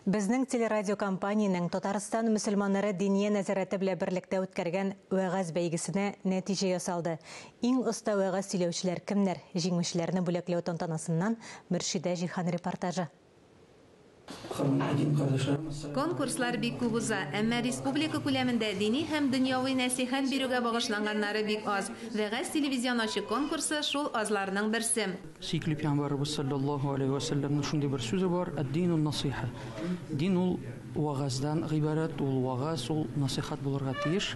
Безнең телерадиокомпаниянең Татарстан мөселманнары Диния нәзарәте белән берлектә үткәргән вәгазь бәйгесенә нәтиҗә ясалды. Иң оста вәгазь сөйләүчеләр кемнәр? Җиңүчеләрне бүләкләү тантанасыннан Мөршидә Җиһан репортажы. Конкурслар бик күп уза, әмма республика күләмендә дини һәм дөньяви нәсыйхәт бирүгә багышланганнары бик аз. Вәгазь телевизион ачык конкурсы шул азларның берсе. Сөекле пәйгамбәребез салләллаһу аләйһи вә сәлләмнең шундый бер сүзе бар, Әд-дину насыйха. Дин ул вәгазьдән гыйбарәт, ул вәгазь, ул насыйхәт булырга тиеш.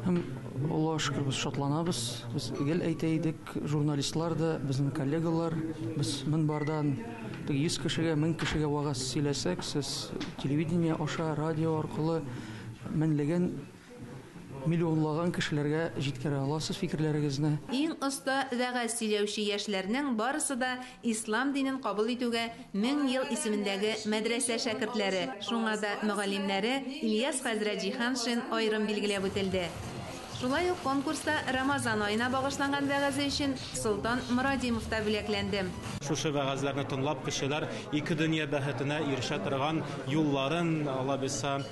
Һәм Аллага шөкер, без шатланабыз. Без гел әйтә идек, журналистлар да, безнең коллегалар, без мөнбардан теге 100 кешегә, 1000 кешегә вәгазь сөйләсәк, сез телевидение аша, радио аркылы меңләгән Миллионлаган кешеләргә җиткерә аласыз фикерләрегезне. Иң оста вәгазь сөйләүче яшьләрнең барысы да ислам динен кабул итүгә 1000 ел исемендәге мәдрәсә шәкертләре, шуңа да мөгаллимнәре Ильяс хәзрәт Җиһаншин аерым билгеләп үтелде. Шулай ук конкурста Рамазан аена багышланган вәгазе өчен Солтан Морадимов та бүләкләнде. Шушы вәгазьләрне тыңлап, кешеләр ике дөнья бәхетенә ирешә торган юлларын, аллабирса,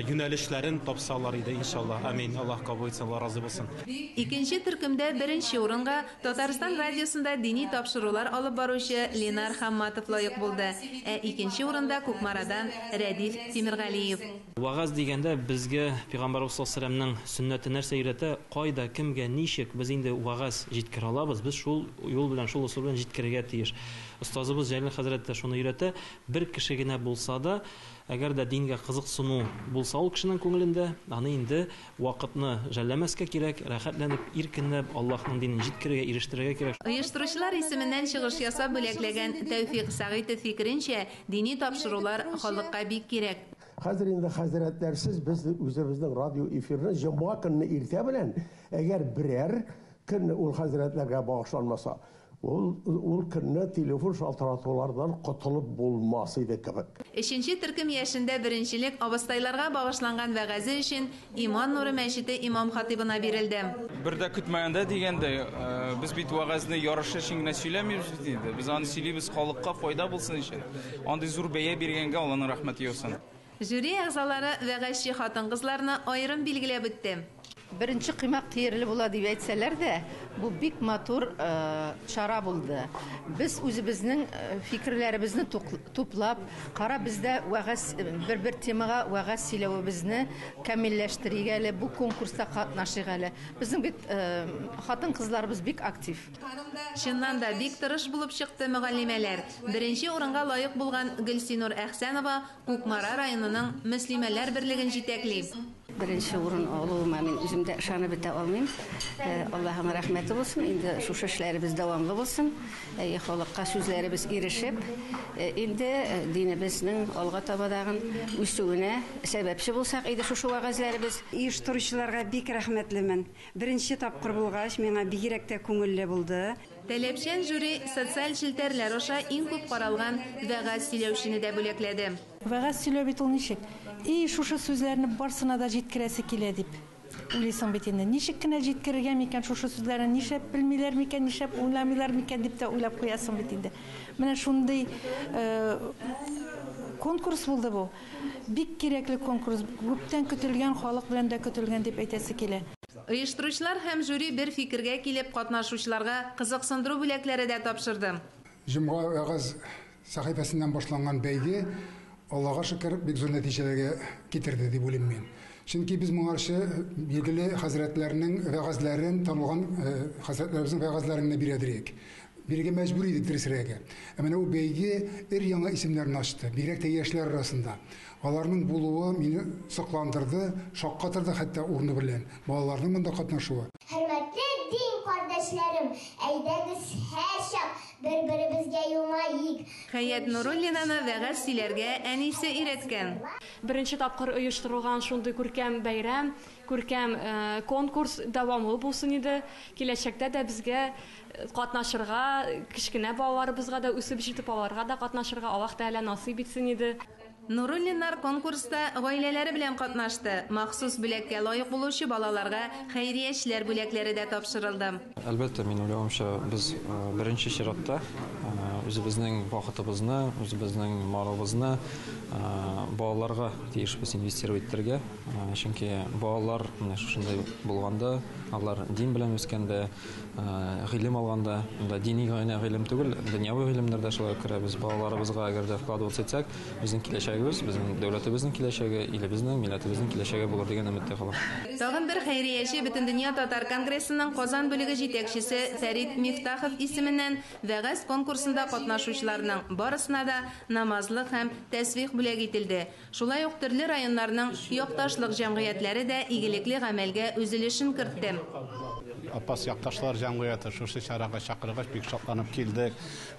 юнәлешләрен тапсалар иде, иншаллаһ. Амин. Аллаһ кабул итсен, Аллаһ разый булсын. Икенче төркемдә беренче урынга Татарстан радиосында дини тапшырулар алып баручы Ленар Хамматов лаек булды, ә икенче урында Кукмарадан Рәдиф Тимергалиев. Вәгазь дигәндә безгә Пәйгамбәребез саллаллаһу галәйһи вә сәлләмнең сөннәте нәрсә өйрәтә, кайда, кемгә, ничек без инде вәгазь җиткерә алабыз, без шул юл белән, шул ысул белән җиткерергә тиеш. Остазыбыз Җәлил хәзрәт тә шуны өйрәтә, бер кеше генә булса да, Әгәр дә дингә кызыксыну булса ул кешенең күңелендә, аны инде вакытны жәлләмәскә кирәк, рәхәтләнеп, иркенләп Аллаһның динен җиткерергә, ирештерергә кирәк. Оештыручылар исеменнән чыгыш ясап бүләкләгән Тәүфикъ Сәгыйтов фикеренчә, дини тапшырулар халыкка бик кирәк. Хәзер инде хәзрәтләрсез без үзебезнең радио эфирны җомга көнне иртә белән, әгәр берәр көн ул хәзрәтләргә багышланмаса, Ул ул көнне телефон шалтыратулардан котылып булмас иде кебек. Өченче төркем яшендә беренчелек абыстайларга багышланган вәгазе өчен Иман нуры мәчете имам-хатыйбына бирелде. Бер дә көтмәгәндә дигәндәй, без бит вәгазьне ярыш өчен генә сөйләмибез бит инде. Без аны сөйлибез халыкка файда булсын өчен. Андый зур бәя биргәнгә Алланың рәхмәте яусын. Жюри әгъзалары вәгазьче хатын-кызларны аерым билгеләп үтте. Беренче коймак тиерле була дип әйтсәләр дә, бу бик матур чара булды. Без үзебезнең фикерләребезне туплап, кара без дә вәгазь, бер-бер темага вәгазь сөйләвебезне камилләштерик әле, бу конкурста катнашыйк әле. Безнең бит хатын-кызларыбыз бик актив. Чыннан да, бик тырыш булып чыкты мөгаллимәләр. Беренче урынга лаек булган Гөлсинур Әхсәнова Кукмара районының Мөслимәләр берлеген җитәкли. Беренче урын алуыма мин үзем дә ышанып бетә алмыйм. Аллаһының рәхмәте булсын, инде шушы эшләребез дәвамлы булсын. Әйе, халыкка сүзләребез ирешеп, инде динебезнең алга таба тагын үсүенә сәбәпче булсак иде шушы вәгазьләребез. Оештыручыларга бик рәхмәтлемен. Беренче тапкыр булгач, миңа бигрәк тә күңелле булды. Таләпчән жюри социаль челтәрләр аша иң күп каралган вәгазь сөйләүчене дә бүләкләде. Вәгазь сөйләү бит ул ничек? И, шушы сүзләрне барсына да җиткерәсе килә дип уйлыйсың бит инде. Ничек кенә җиткерергә микән шушы сүзләрне, нишләп белмиләр микән, нишләп уйламыйлар микән дип тә уйлап куясың бит инде. Менә шундый конкурс булды бу. Бик кирәкле конкурс, күптән көтелгән, халык белән дә көтелгән дип әйтәсе килә. Оештыручылар һәм жюри бер фикергә килеп, катнашучыларга кызыксындыру бүләкләре дә тапшырды. Җомга вәгазь сәхифәсеннән башланган бәйге, Аллага шөкер, бик зур нәтиҗәләргә китерде дип уйлыйм мин. Чөнки без моңарчы билгеле хәзрәтләрнең вәгазьләрен, танылган хәзрәтләребезнең вәгазьләрен генә бирә идек. Бирергә мәҗбүр идек, дөресрәге. Ә менә бу бәйге өр-яңа исемнәрне ачты, бигрәк тә яшьләр арасында. Аларның булуы мине сокландырды, шаккатырды хәтта урыны белән балаларның монда катнашуы. Хөрмәтле дин кардәшләрем, әйдәгез һәрчак бер-беребезгә елмайыйк. Хәят Нуруллинаны вәгазь сөйләргә әнисе өйрәткән. Беренче тапкыр оештырылган шундый күркәм бәйрәм, күркәм конкурс дәвамлы булсын иде. Киләчәктә дә безгә Катнашырга, кечкенә балаларыбызга да, үсеп җитеп аларга да катнашырга Аллаһ Тәгалә насыйп итсен иде. Нуруллиннар конкурста гаиләләре белән катнашты. Махсус бүләккә лаек булучы балаларга хәйриячеләр бүләкләре дә тапшырылды. Әлбәттә, мин уйлавымча, без беренче чиратта Үзебезнең вакытыбызны, үзебезнең малыбызны балаларга тиешбез инвестировать итәргә. Чөнки балалар менә шушындай булганда, алар дин белән үскәндә, гыйлем алганда, монда дини генә гыйлем түгел, дөньяви гыйлемнәр дә шулай керә. Без балаларыбызга әгәр дә вкладываться итсәк, безнең киләчәгебез, безнең дәүләтебезнең киләчәге, илебезнең, милләтебезнең киләчәге булыр дигән өметтә калам. Тагын бер хәйрияче Бөтендөнья татар конгрессының Казан бүлеге җитәкчесе Фәрит Мифтахов исеменнән вәгазь конкурсында катнашучыларның барысына да намазлык һәм тәсбих бүләк ителде. Шулай ук төрле районнарның якташлык җәмгыятьләре дә игелекле гамәлгә үз өлешен кертте. Апас якташлар җәмгыяте шушы чарага чакыргач бик шатланып килдек.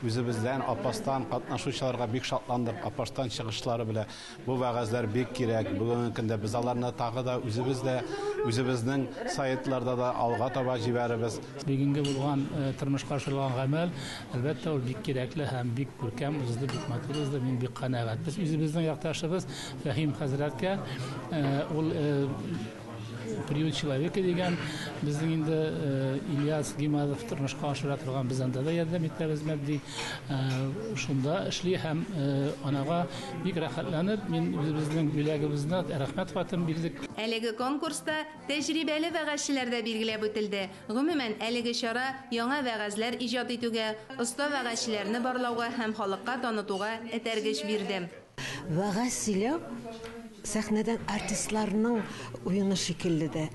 Үзебездән Апастан катнашучыларга бик шатландык. Апастан чыгышлары белән бу вәгазьләр бик кирәк. Бүгенге көндә без аларны тагы да үзебез дә үзебезнең сайтларда да алга таба җибәрәбез. Бүгенге булган тормышка ашырылган гамәл, әлбәттә, ул бик кирәкле һәм бик күркәм узды, бик матур узды. Мин бик канәгать. Без үзебезнең якташыбыз Фәһим хәзрәткә ул Приют человека дигән безнең инде Ильяс Гимазов тормышка ашыра торган, без анда да ярдәм итәбез матди. Шунда эшли һәм анага бик рәхәтләнеп, мин үзебезнең бүләгебезне рәхмәт хатын бирдек. Әлеге конкурста тәҗрибәле вәгазьчеләр дә билгеләп үтелде. Гомумән, әлеге чара яңа вәгазьләр иҗат итүгә, оста вәгазьчеләрне барлауга һәм халыкка танытуга этәргеч бирде. Вәгазь сөйләү сәхнәдән артистларның уены шикелле дә.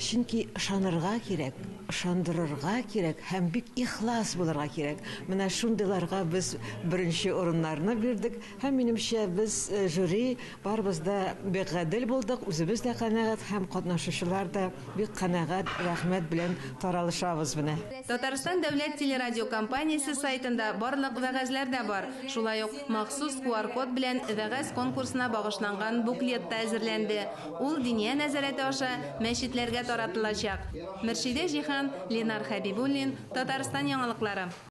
Чөнки ышанырга кирәк, ышандырырга кирәк һәм бик ихлас булырга кирәк. Менә шундыйларга без беренче урыннарны бирдек һәм минемчә без жюри барыбыз да бик гадел булдык, үзебез дә канәгать һәм катнашучылар да бик канәгать, рәхмәт белән таралышабыз менә. Татарстан дәүләт телерадиокомпаниясе сайтында барлык вәгазьләр дә бар. Шулай ук махсус QR-код белән вәгазь конкурсына багышланган буклет та әзерләнде. Ул Диния нәзарәте аша мәчетләргә таратылачак. Мөршидә Җиһан, Ленар Хәбибуллин, Татарстан яңалыклары.